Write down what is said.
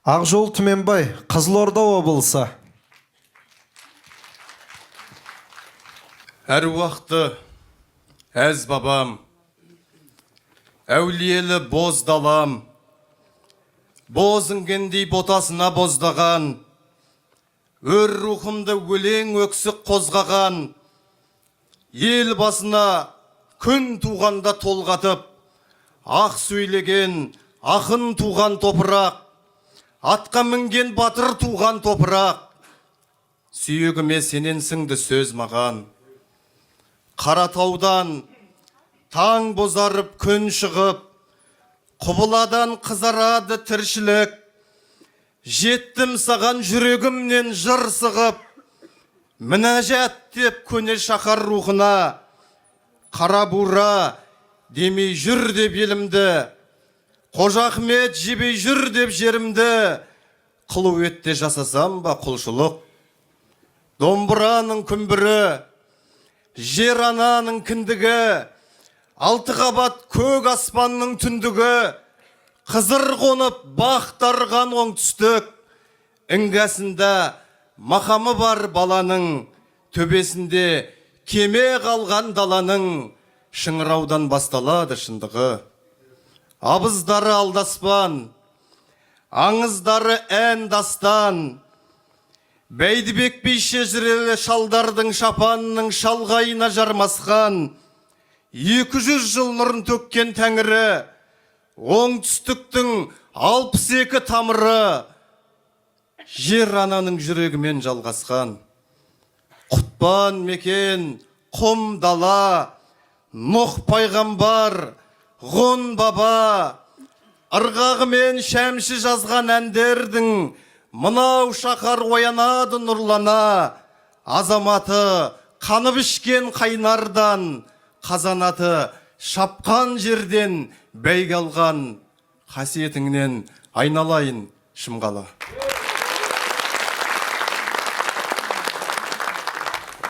Ақжол Түменбай, Қызылорда облысы. Әруақты әз бабам, әулиелі боз далам, боз інгендей ботасына боздаған, өр рухымды өлең өксік қозғаған, ел басына күн туғанда толғатып, ақ сөйлеген ақын туған топырақ, атқа мінген батыр туған топырақ, сүйегіме сенен сіңді сөз маған. Қаратаудан таң бозарып күн шығып, құбыладан қызарады тіршілік. Жеттім саған жүрегімнен жыр сығып, мінәжат деп көне шаһар рухына, қара бура демей жүр деп елімді, Қожа Ахмет жебей жүр деп жерімді, қылу етте жасасам ба құлшылық. Домбыраның күмбірі, жер ананың кіндігі, алты қабат көк аспанның түндігі, қызыр қонып бақтарған оңтүстік, іңгәсінде мақамы бар баланың, төбесінде кеме қалған даланың, шыңыраудан басталады шындығы. Абыздары алдаспан, аңыздары ән дастан, Бәйдібек би шежірелі шалдардың шапанының шалғайына жармасқан, 200 жыл нұрын төккен тәңірі, оңтүстіктің 62 тамыры, жер ананың жүрегімен жалғасқан. Құтпан мекен, құм дала, Нұх пайғамбар, Ғұн баба, ырғағымен Шәмші жазған әндердің мынау шаһар оянады нұрлана, азаматы қанып ішкен қайнардан, қазанаты шапқан жерден бәйге алған қасиетіңнен айналайын Шымқала.